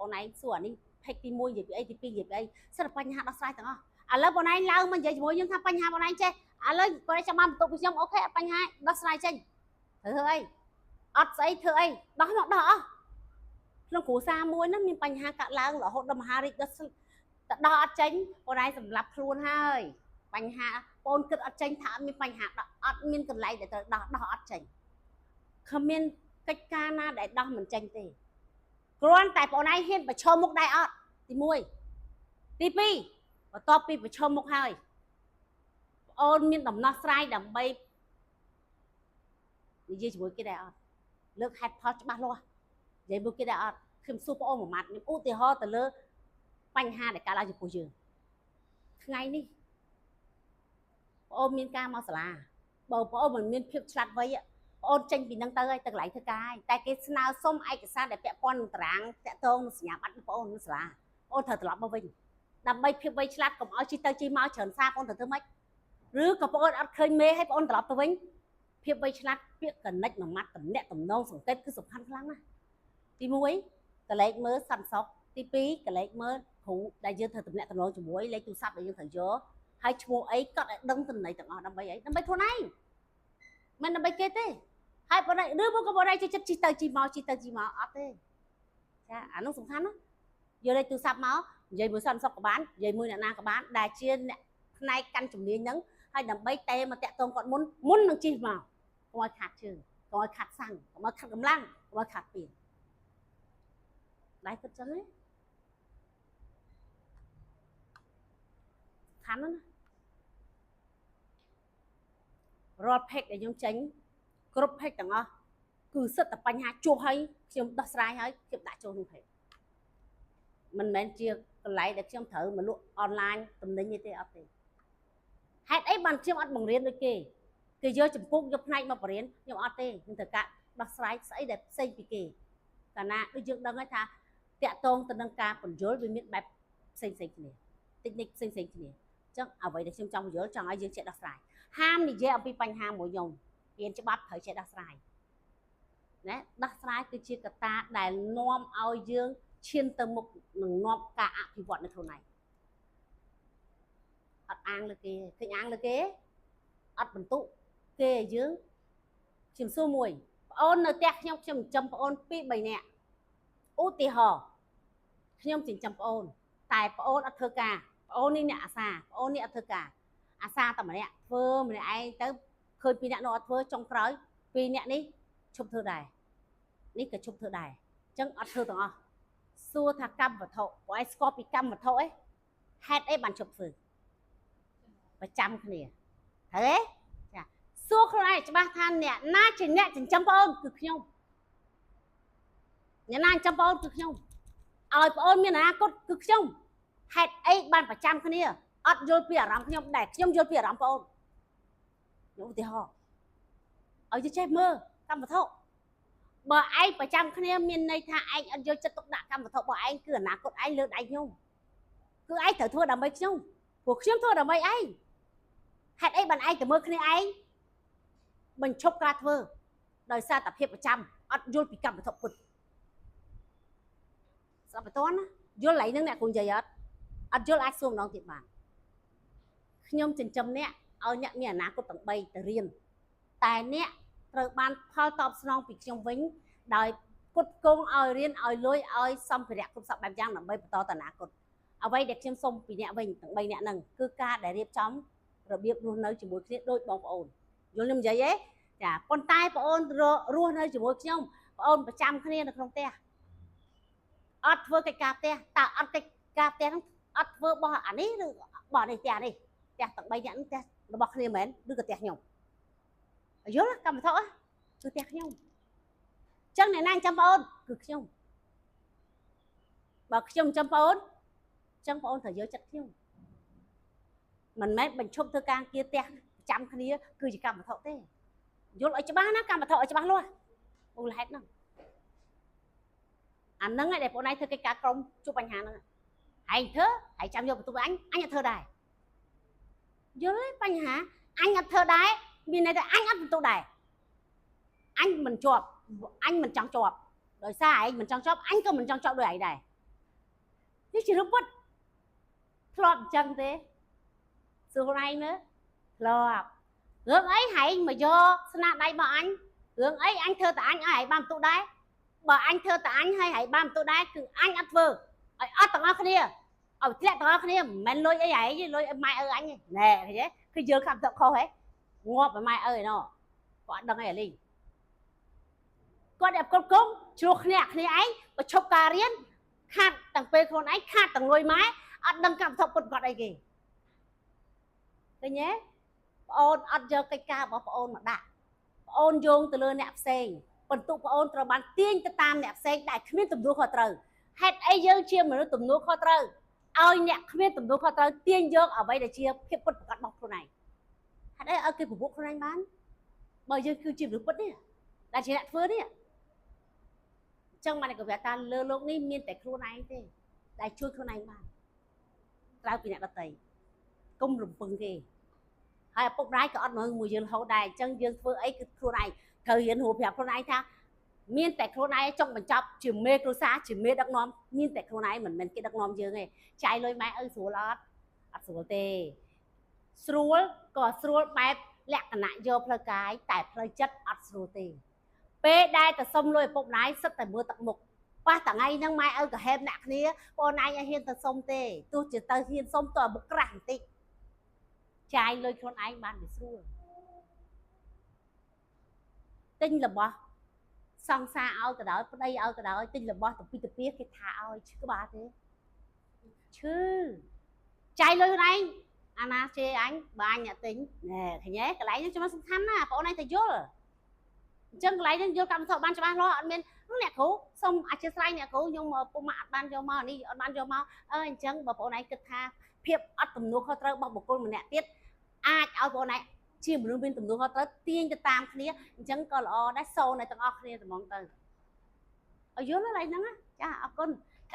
បងឯងសួរអានេះ page ទី1និយាយពីអីទី2និយាយពីអីសិតតែបញ្ហាដោះស្រាយទាំងអស់ឥឡូវបងឯងឡើងមកនិយាយជាមួយខ្ញុំថាបញ្ហាបងឯងចេះឥឡូវបងឯងចាំបានបន្ទុកពីខ្ញុំ OK អត់បញ្ហាដោះស្រាយចេញត្រូវធ្វើអីអត់ស្អីធ្វើអីដោះមកដោះអស់ក្នុងគ្រួសារមួយហ្នឹងមានបញ្ហាកាត់ឡើងរហូតដល់មហារីកដោះតែដោះអត់ចេញបងឯងសម្រាប់ខ្លួនហើយបញ្ហាបងគិតអត់ចេញថាអត់មានបញ្ហាដោះអត់មានកន្លែងដែលត្រូវដោះដោះអត់ចេញគ្មានកិច្ចការណាដែលដោះមិនចេញទេគ្រាន់តែបងឯងហ៊ានប្រឈមមុខដែរអត់ទី1ទី2បន្ទាប់ពីប្រឈមមុខហើយបងអូនមានដំណោះស្រាយដើម្បីនិយាយជាមួយគេដែរអត់លើកហេតុផលច្បាស់លាស់និយាយមួយគេដែរអត់ខ្ញុំសួរបងអូនមួយម៉ាត់ខ្ញុំឧទាហរណ៍ទៅលើបញ្ហាដែលកើតឡើងចំពោះយើងថ្ងៃនេះបងអូនមានការមកសាលាបើបងអូនមិនមានភាពឆ្លាតវៃបងអូនចេញពីនឹងទៅហើយទៅកន្លែងធ្វើការហើយតែគេស្នើសុំឯកសារដែលពាក់ព័ន្ធនឹងតារាងតាក់ទងនឹងសញ្ញាបត្របងអូននៅសាលាបងអូនត្រូវត្រឡប់មកវិញដើម្បីភាពវៃឆ្លាតកុំឲ្យជិះទៅជិះមកច្រើនសារបងអូនត្រូវធ្វើម៉េចឬក៏បងអូនអត់ឃើញមេឲ្យបងអូនត្រឡប់ទៅវិញភាពវៃឆ្លាតពាក្យកណិចមួយម៉ាត់តំណាក់តំណងសង្កេតគឺសំខាន់ខ្លាំងណាស់ទី1កលេចមើលសន្តិសុខទី2កលេចមើលគ្រូដែលយើងត្រូវតំណាក់តំណងជាមួយលេខទូរស័ព្ទដែលយើងត្រូវយកហើយឈ្មោះអីកត់ឲ្យដឹងតំណែងទាំងអស់ដើម្បីអីដើម្បីខ្លួនឯងមិនដើម្បីគេទេហើយបងឯងឬមកក៏បងឯងចិត្តជិះទៅជិះមកជិះទៅជិះមកអត់ទេចាអានោះសំខាន់ណាយកលេខទូរស័ព្ទមកនិយាយមួយសន្តិសុខក៏បាននិយាយមួយអ្នកណាក៏បានដែលជាអ្នកផ្នែកកាន់ជំនាញហ្នឹងហើយដើម្បីតេមកតាក់ទងគាត់មុនមុននឹងជិះមកកុំឲ្យខាត់ជើងកុំឲ្យខាត់សាំងកុំឲ្យខាត់កម្លាំងកុំឲ្យខាត់ពៀនដែរគិតចឹងទេខាន់ណាស់ណារាល់ page ដែលខ្ញុំចេញគ្រប់ page ទាំងអស់គឺសិតតែបញ្ហាជួបហើយខ្ញុំដោះស្រាយហើយខ្ញុំដាក់ចូលក្នុង page មិនមែនជាកន្លែងដែលខ្ញុំត្រូវមកលក់អនឡាញតំណែងទេអត់ទេហេតុអីបានខ្ញុំអត់បង្រៀនដូចគេគេយកចម្ពុកយកផ្នែកមកបង្រៀនខ្ញុំអត់ទេខ្ញុំត្រូវការដោះស្រាយស្អីដែលផ្សេងពីគេកាលណាដូចយើងដឹងហើយថាតាក់ទងទៅនឹងការពន្យល់វាមានបែបផ្សេងផ្សេងគ្នាតិចនិចផ្សេងផ្សេងគ្នាអញ្ចឹងអ្វីដែលខ្ញុំចង់ពន្យល់ចង់ឲ្យយើងចេះដោះស្រាយហាមនិយាយអំពីបញ្ហាមួយខ្ញុំរៀនច្បាប់ត្រូវចេះដោះស្រាយណាដោះស្រាយគឺជាកត្តាដែលនាំឲ្យយើងឈានទៅមុខនឹងនាំការអភិវឌ្ឍនៅខ្លួនឯងអត់អាងលើគេឃើញអាងលើគេអត់បន្ទុកគេឲ្យយើងខ្ញុំសួរមួយប្អូននៅផ្ទះខ្ញុំខ្ញុំចិញ្ចឹមប្អូន2 3នាក់ឧទាហរណ៍ខ្ញុំចិញ្ចឹមប្អូនតែប្អូនអត់ធ្វើការប្អូននេះអ្នកអាសាប្អូននេះអត់ធ្វើការអាសាតែម្នាក់ធ្វើម្នាក់ឯងទៅឃើញពីរអ្នកនោះអត់ធ្វើចុងក្រោយពីរអ្នកនេះឈប់ធ្វើដែរនេះក៏ឈប់ធ្វើដែរអញ្ចឹងអត់ធ្វើទាំងអស់សួរថាកម្មវត្ថុព្រោះឯងស្គាល់ពីកម្មវត្ថុអីហេតុអីបានឈប់ធ្វើប្រចាំគ្នាត្រូវទេចាសួរខ្លួនឯងច្បាស់ថាអ្នកណាជាអ្នកចិញ្ចឹមប្អូនគឺខ្ញុំអ្នកណាចិញ្ចឹមប្អូនគឺខ្ញុំឲ្យប្អូនមានអនាគតគឺខ្ញុំហេតុអីបានប្រចាំគ្នាអត់យល់ពីអារម្មណ៍ខ្ញុំដែរខ្ញុំយល់ពីអារម្មណ៍ប្អូនខ្ញុំឧទាហរណ៍ឲ្យចេះមើលកម្មវត្ថុបើឯងប្រចាំគ្នាមានន័យថាឯងអត់យកចិត្តទុកដាក់កម្មវត្ថុរបស់ឯងគឺអនាគតឯងលើដៃខ្ញុំគឺឯងត្រូវធ្វើដើម្បីខ្ញុំព្រោះខ្ញុំធ្វើដើម្បីឯងហេតុអីបានឯងទៅមើលគ្នាឯងបញ្ឈប់ការធ្វើដោយសារតែភាពប្រចាំអត់យល់ពីកម្មវត្ថុពុតស្ដាប់បន្ទាន់ណាយល់ឡៃនឹងអ្នកគ្រូនិយាយអត់អត់យល់អាចសួរម្ដងទៀតបានខ្ញុំចិញ្ចឹមអ្នកឲ្យអ្នកមានអនាគតទាំង3ទៅរៀនតែអ្នកត្រូវបានផលតបស្នងពីខ្ញុំវិញដោយគុតគងឲ្យរៀនឲ្យលុយឲ្យសម្ភារៈគ្រប់សពបែបយ៉ាងដើម្បីបន្តទៅអនាគតអ្វីដែលខ្ញុំសុំពីអ្នកវិញទាំង3អ្នកហ្នឹងគឺការដែលរៀបចំរបៀបរស់នៅជាមួយគ្នាដូចបងប្អូនយល់ខ្ញុំនិយាយទេចាប៉ុន្តែបងអូនរស់នៅជាមួយខ្ញុំបងអូនប្រចាំគ្នានៅក្នុងផ្ទះអត់ធ្វើកិច្ចការផ្ទះតើអត់កិច្ចការផ្ទះហ្នឹងអត់ធ្វើបោះអានេះឬបោះនេះផ្ទះនេះផ្ទះទាំង3អ្នកហ្នឹងផ្ទះរបស់គ្នាមែនឬក៏ផ្ទះខ្ញុំយល់កម្មវត្ថុគឺផ្ទះខ្ញុំចឹងអ្នកណាចាំបងអូនគឺខ្ញុំបើខ្ញុំចាំបងអូនចឹងបងអូនត្រូវយកចិត្តខ្ញុំមិនមែនបញ្ឈប់ធ្វើការងារផ្ទះចាំគ្នាគឺជាកម្មវត្ថុទេយល់ឲ្យច្បាស់ណាកម្មវត្ថុឲ្យច្បាស់លាស់មូលហេតុហ្នឹងអាហ្នឹងឯងដែលបងឯងធ្វើកិច្ចការក្រុមជួបបញ្ហាហ្នឹងឯងធ្វើហើយចាំយកបន្ទុកអញអញអត់ធ្វើដែរយល់ទេបញ្ហាអញអត់ធ្វើដែរមានន័យថាអញអត់បន្ទុកដែរអញមិនជាប់អញមិនចង់ជាប់ដោយសារឯងមិនចង់ជាប់អញក៏មិនចង់ជាប់ដូចឯងដែរ នេះជារឿងពិតធ្លាប់អញ្ចឹងទេសួរខ្លួនឯងមើលធ្លាប់រឿងអីហែងមកយកស្នាដៃរបស់អញរឿងអីអញធ្វើតែអញឲ្យហែងបានបន្ទុកដែរបើអញធ្វើតែអញឲ្យហែងបានបន្ទុកដែរគឺអញអត់ធ្វើឲ្យអត់ទាំងអស់គ្នាឲ្យធ្លាក់ទាំងអស់គ្នាមិនមែនលុយអីហែងទេលុយឲ្យម៉ែឪអញទេណែឃើញទេគឺយល់កម្មទៅខុសហ៎ងាប់ឲ្យម៉ែឪឯណោះគាត់អត់ដឹងអីអាលីងគាត់អ្នកគ្រប់គងជ្រោះគ្នាគ្នាឯងប្រឈប់ការរៀនខាត់ទាំងពេលខ្លួនឯងខាត់ទាំងលុយម៉ែអត់ដឹងកម្មធពុតគាត់អីគេឃើញទេប្អូនអត់យកកិច្ចការរបស់ប្អូនមកដាក់ប្អូនយោងទៅលើអ្នកផ្សេងបន្ទុកប្អូនត្រូវបានទាញទៅតាមអ្នកផ្សេងដែលគ្មានទំនួលខុសត្រូវហេតុអីយើងជាមនុស្សទំនួលខុសត្រូវឲ្យអ្នកគ្មានទំនួលខុសត្រូវទាញយកអ្វីដែលជាភាពពិតប្រាកដរបស់ខ្លួនឯងហេតុអីឲ្យគេពពួកខ្លួនឯងបានបើយើងគឺជាមនុស្សពិតនេះដែលជាអ្នកធ្វើនេះអញ្ចឹងបានគេថាលើលោកនេះមានតែខ្លួនឯងទេដែលជួយខ្លួនឯងបានក្រៅពីអ្នកដទៃកុំរំពឹងគេហើយឪពុកម្ដាយក៏អត់មើលមួយយើងរហូតដែរអញ្ចឹងយើងធ្វើអីគឺខ្លួនឯងត្រូវរៀនរួប្រាប់ខ្លួនឯងថាមានតែខ្លួនឯងចង់បញ្ចប់ជាមេគ្រួសារជាមេដឹកនាំមានតែខ្លួនឯងមិនមែនគេដឹកនាំយើងទេចាយលុយម៉ែឪស្រួលអត់អត់ស្រួលទេស្រួលក៏ស្រួលបែបលក្ខណៈយកផ្លូវកាយតែផ្លូវចិត្តអត់ស្រួលទេពេលដែលទៅសុំលុយឪពុកម្ដាយសិតតែមើលទឹកមុខប៉ះថ្ងៃហ្នឹងម៉ែឪក៏ហេបអ្នកគ្នាបងឯងឲ្យហ៊ានទៅសុំទេទោះជាទៅហ៊ានសុំតើមុខក្រាស់បន្តិចចាយលុយខ្លួនឯងបានវាស្រួលទិញរបស់សង្សារឲ្យក៏ដោយប្តីឲ្យក៏ដោយទិញរបស់ទៅពីទៅពីគេថាឲ្យឈឺក្បាលទេឈឺចាយលុយខ្លួនឯងអាណាជេរអញបើអញអ្នកទិញណែឃើញទេកន្លែងហ្នឹងចំណុចសំខាន់ណាស់បងអូនឯងទៅយល់អញ្ចឹងកន្លែងហ្នឹងយល់កម្មសបានច្បាស់លាស់អត់មានអ្នកគ្រូសូមអធិស្ឋានអ្នកគ្រូខ្ញុំពុកម៉ាក់អត់បានយកមកនេះអត់បានយកមកអឺអញ្ចឹងបើបងអូនឯងគិតថាភាពអត់ទំនួលខុសត្រូវរបស់បុគ្គលម្នាក់ទៀតអាចឲ្យបងអូនឯងជាមនុស្សមានទំនួលខុសត្រូវទាញទៅតាមគ្នាអញ្ចឹងក៏ល្អដែរសូនឲ្យទាំងអស់គ្នាត្មងទៅឲ្យយល់កន្លែងហ្នឹងណាចាអរគុណ។